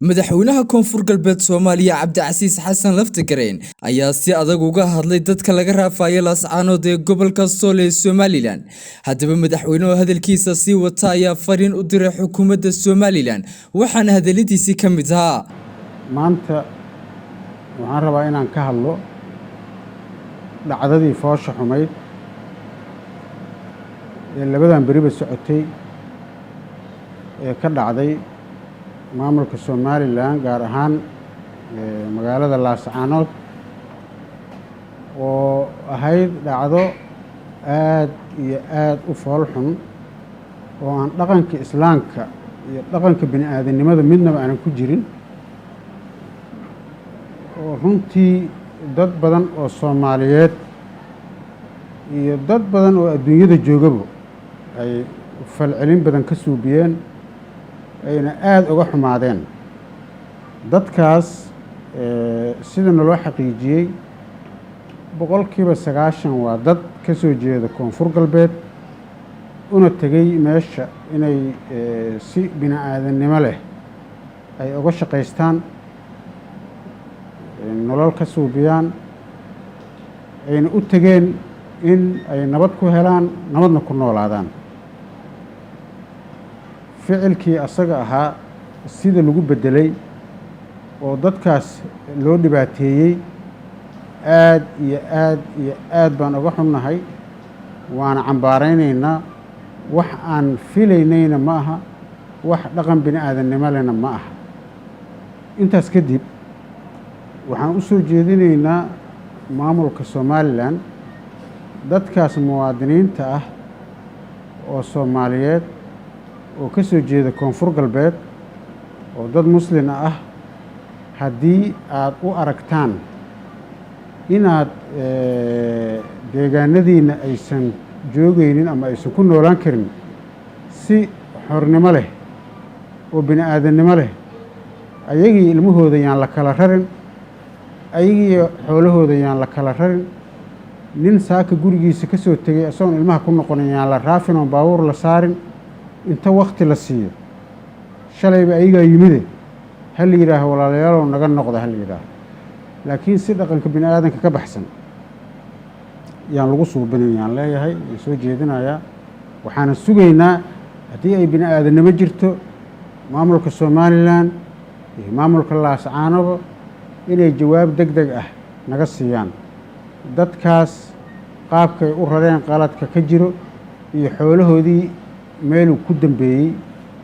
Madaxweynaha Koonfur Galbeed Soomaaliya Cabdicasiis Xasan Laftigareen ayaa si adag uga hadlay dadka laga raafaya Laascaanood ee gobolka Sool ee Somalilan. Haddaba madaxweynuhu hadalkiisa sii wata ayaa fariin u diray xukuumadda Somalilan, waxaana hadaladiisii ka mid ahaa: Maanta waxaan rabaa inaan ka hadlo dhacdadii foosha xumayd ee labadan beriba socotay ee ka dhacday maamulka Somalilan, gaar ahaan magaalada Laascaanood, oo ahayd dhacdo aad iyo aad u fool xun oo aan dhaqanka islaamka iyo dhaqanka bini aadamnimada midnaba aanan ku jirin, oo runtii dad badan oo Soomaaliyeed iyo dad badan oo adduunyada joogaba ay falcelin badan ka suubiyeen, ayna aada uga xumaadeen. Dadkaas, sida naloo xaqiijiyey, 90% waa dad ka soo jeeda Koonfur Galbeed, una tegey meesha inay si bini aadamnimo leh ay uga shaqaystaan, nolol ka suubiyaan, ayna u tegeen in ay nabad ku helaan, nabadna ku noolaadaan. Ficilkii asaga ahaa sida lagu beddelay oo dadkaas loo dhibaateeyey, aad iyo aad iyo aad baan uga xunnahay, waana cambaaraynaynaa. Wax aan filaynayna ma aha, wax dhaqan bini aadamnimo lehna ma aha. Intaas kadib, waxaan u soo jeedinaynaa maamulka Somalilan: dadkaas muwaadiniinta ah oo Soomaaliyeed oo ka soo jeeda Koonfur Galbeed oo dad muslin ah, haddii aad u aragtaan inaad deegaanadiinna aysan joogaynin ama aysan ku noolaan karin si xornimo leh oo bini aadamnimo leh, ayagii ilmahooda yaan la kala rarin, ayagii xoolahooda yaan la kala rarin. Nin saaka gurigiisa ka soo tegay isagoon ilmaha ku noqonin yaan la raafin oon baabuur la saarin. Inta wakti la siiyo, shalayba ayagaa yimide, ha la yidhaaho: "Walaalayaalow, naga noqda," ha la yidhaaho. Laakiin si dhaqanka bini aadanka ka baxsan yaan lagu suubinin yaan leeyahay, waan soo jeedinayaa. Waxaana sugaynaa, haddii ay bini aadamnimo jirto, maamulka Somalilan iyo maamulka Laascaanoba inay jawaab deg deg ah naga siiyaan dadkaas qaabkay u rareen, qaladka ka jiro iyo xoolahoodii meeluu ku dambeeyey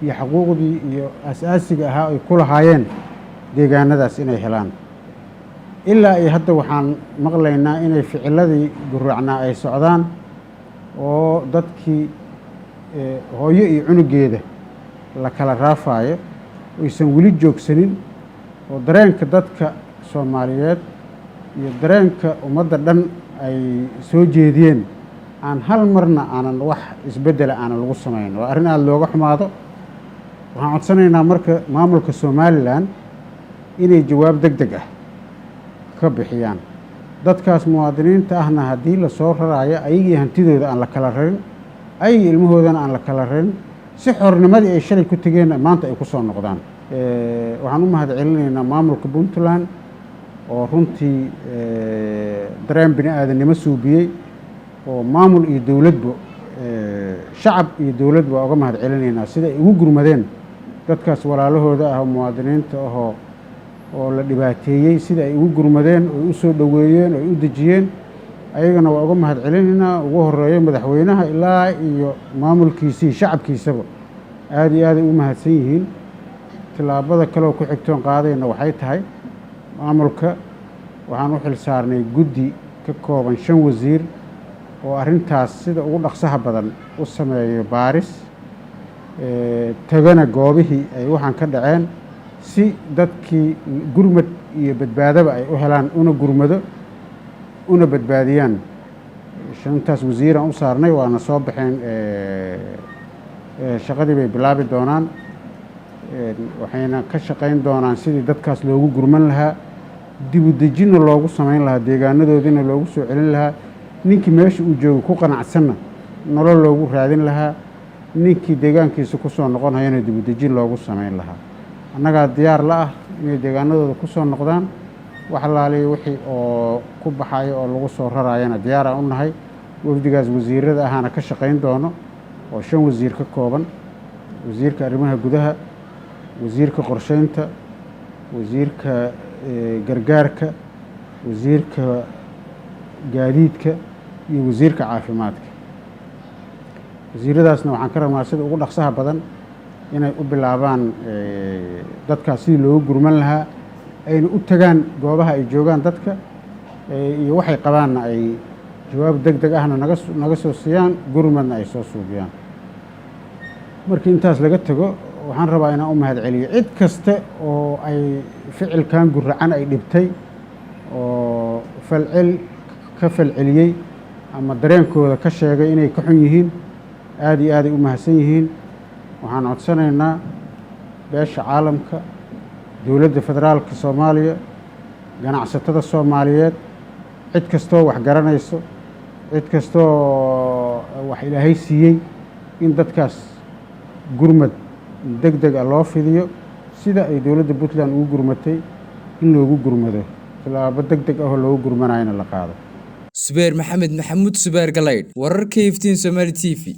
iyo xaquuqdii iyo aas-aasiga ahaa ay ku lahaayeen deegaanadaas inay helaan. Ilaa iyo hadda waxaan maqlaynaa inay ficiladii guraacnaa ay socdaan oo dadkii hooyo iyo cunugeeda la kala raafaayo, aysan weli joogsanin, oo dareenka dadka Soomaaliyeed iyo dareenka ummadda dhan ay soo jeediyeen aan hal marna aanan wax isbeddela aanan lagu samayn. Waa arrin aada looga xumaado. Waxaan codsanaynaa marka maamulka Somalilan inay jawaab deg deg ah ka bixiyaan dadkaas muwaadiniinta ahna. Haddii lasoo raraayo, ayagii hantidooda aan la kala rarin, ayagii ilmahoodana aan la kala rarin, si xornimadii ay shalay ku tegeenna maanta ay ku soo noqdaan. Waxaan u mahad celinaynaa maamulka Puntland oo runtii dareen bini aadamnimo suubiyey, oo maamul iyo dowladba, shacab iyo dowladba waa uga mahad celinaynaa sida ay ugu gurmadeen dadkaas walaalahooda ah oo muwaadiniinta ahoo oo la dhibaateeyey, sida ay ugu gurmadeen oy u soo dhoweeyeen oy u dejiyeen. Ayagana waa uga mahad celinaynaa, ugu horeeyo madaxweynaha ilaa iyo maamulkiisii, shacabkiisaba aada iyo aaday u mahadsan yihiin. Tillaabada kaleoo ku xigtoon qaadayna waxay tahay, maamulka waxaan u xil saarnay guddi ka kooban 5 wasiir oo arrintaas sida ugu dhaqsaha badan u sameeyo baaris, tegana goobihii ay waxaan ka dhaceen, si dadkii gurmad iyo badbaadaba ay u helaan, una gurmado una badbaadiyaan. Shantaas wasiiraan u saarnay, waana soo baxeen, shaqadii bay bilaabi doonaan, waxayna ka shaqayn doonaan sidii dadkaas loogu gurman lahaa, dibu dejinna loogu samayn lahaa, deegaanadoodiina loogu soo celin lahaa, ninkii meesha uu joogo ku qanacsanna nolol loogu raadin lahaa, ninkii deegaankiisa ku soo noqon hayana dibudejin loogu samayn lahaa. Annagaa diyaar la ah inay deegaanadooda ku soo noqdaan. Wax allaaliya wixii oo ku baxayo oo lagu soo rarayana diyaaraan u nahay. Wafdigaas wasiirada ahaana ka shaqayn doono oo 5 wasiir ka kooban: wasiirka arrimaha gudaha, wasiirka qorsheynta, wasiirka gargaarka, wasiirka gaadiidka iyo wasiirka caafimaadka. Wasiiradaasna waxaan ka rabnaa sida ugu dhaqsaha badan inay u bilaabaan dadkaas sidii loogu gurman lahaa, ayna u tagaan goobaha ay joogaan dadka iyo waxay qabaanna ay jawaab deg deg ahna naga soo siiyaan, gurmadna ay soo suubiyaan. Markii intaas laga tago, waxaan rabaa inaan u mahad celiyo cid kasta oo ay ficilkan guracan ay dhibtay oo falcel ka falceliyey ama dareenkooda ka sheegay inay ka xun yihiin. Aada iyo aaday u mahadsan yihiin. Waxaan codsanaynaa beesha caalamka, dowladda federaalka Soomaaliya, ganacsatada Soomaaliyeed, cid kastoo wax garanayso, cid kastoo wax Ilaahay siiyey, in dadkaas gurmad deg deg ah loo fidiyo. Sida ay dowladda Puntland ugu gurmatay in loogu gurmado, tallaabo deg deg ahoo loogu gurmanayona la qaado. Subeer Maxamed Maxamuud, Subeer Galaydh, wararka Iftiin Somali TV.